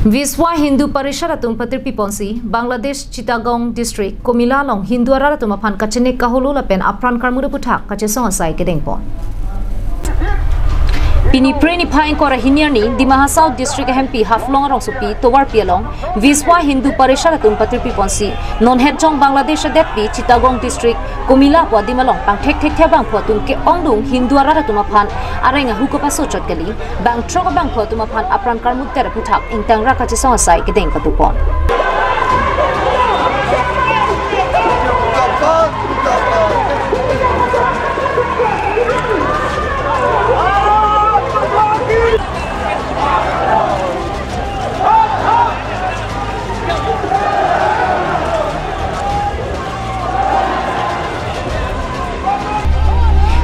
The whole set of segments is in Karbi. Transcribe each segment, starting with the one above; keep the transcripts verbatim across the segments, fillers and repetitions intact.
Vishwa Hindu Parishad atum patirpi ponsi Bangladesh Chittagong District Comilla along Hindu arat atum aphan kachenek kaholo lapen apran karmut aputhak kachesong asai kedengpon. Pini Phre niphai ingkoi ra hini arni Dima Hasao District ahempi Haflong arongsopi tovarpi along Vishwa Hindu Parishad atum patirpi ponsi non hetjong Bangladesh adetpi Chittagong District Comilla pu adim along pangthekthekthe abangphu atum ke-ongdung Hindu arat atum aphan areng ahu kapasochot kali, bangthrok abangphu atum aphan apran karmut ter aputhak ingtang ra kachesong asai kedeng patupon.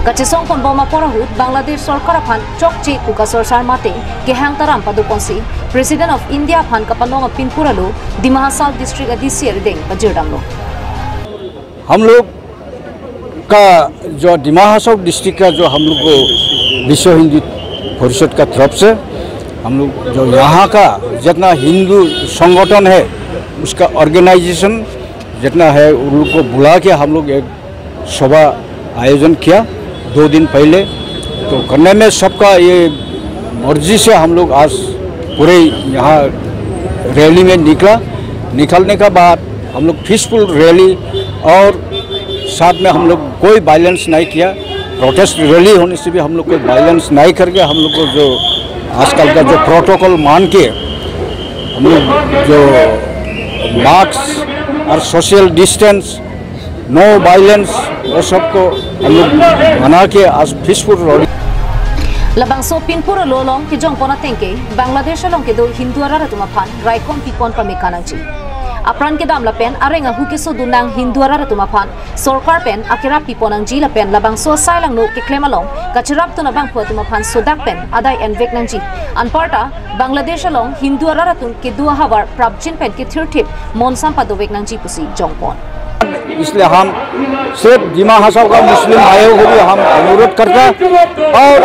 Kachesong ponbom apor ahut Bangladesh sorkar aphan chokche pu kasorsar mate kehang taram padoponsi President of India aphan kapanong apinpur alo Dima Hasao District a D C arideng pajirdamlo. हम लोग का जो दिमा हासाओ डिस्ट्रिक्ट का जो हम लोग को विश्व हिंदू परिषद का तरफ से हम लोग जो यहाँ का जितना हिंदू संगठन है उसका ऑर्गेनाइजेशन जितना है उन लोग को बुला के हम लोग एक सभा आयोजन किया दो दिन पहले। तो करने में सबका ये मर्जी से हम लोग आज पूरे यहाँ रैली में निकला। निकलने का बाद हम लोग पीसफुल रैली और साथ में हम लोग कोई वायलेंस नहीं किया। प्रोटेस्ट रैली होने से भी हम लोग कोई वायलेंस नहीं करके हम लोग को जो आजकल का जो प्रोटोकॉल मान के हम लोग जो मास्क और सोशल डिस्टेंस, नो वायलेंस, वो सबको हम लोग मना के आज peaceful rally. Labangso pinpur alo along kejongpon ateng ke Bangladesh along kedo Hindu arat atum aphan raikom pipon pame kanangji. Apran kedam lapen areng ahu kesodun nang Hindu arat atum aphan sorkar pen akerap pipon nangji lapen labangso asai langno keklem along kacherapdun abangphu atum aphan sodak pen adai envek nangji. Anparta Bangladesh along Hindu arat atum kedo ahavar prapjin pen kethirthip monsam padovek nangji pusi jongpon. इसलिए हम सिर्फ दिमा हासाओ का मुस्लिम भाइयों को भी हम अनुरोध करता है और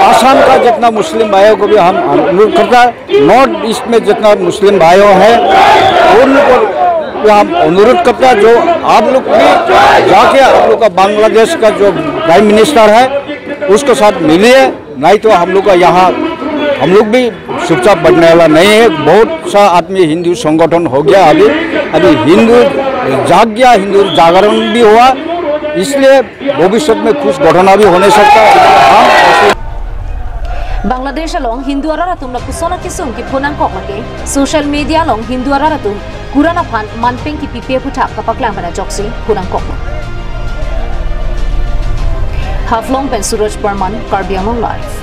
आसाम का जितना मुस्लिम भाइयों को भी हम अनुरोध करता है, नॉर्थ ईस्ट में जितना मुस्लिम भाइयों हैं उनको भी हम अनुरोध करता है जो आप लोग भी जाके आप लोग का बांग्लादेश का जो प्राइम मिनिस्टर है उसके साथ मिलिए। नहीं तो हम लोग का यहाँ हम लोग भी चुपचाप बैठने वाला नहीं है। बहुत सा आदमी हिंदू संगठन हो गया, अभी अभी हिंदू जाग गया, हिंदू जागरण भी हुआ, इसलिए भविष्य में कुछ घटना भी होने सकता है। हम ऐसे Bangladesh along Hindu arat atum lapuson akesung kepho nangkok lake social media along Hindu arat atum kuran aphan manpeng kipipe aputhak kapaklang pen ajoksi pho nangkoklo. Haflong pen Suraj Barman, Karbi Anglong Live.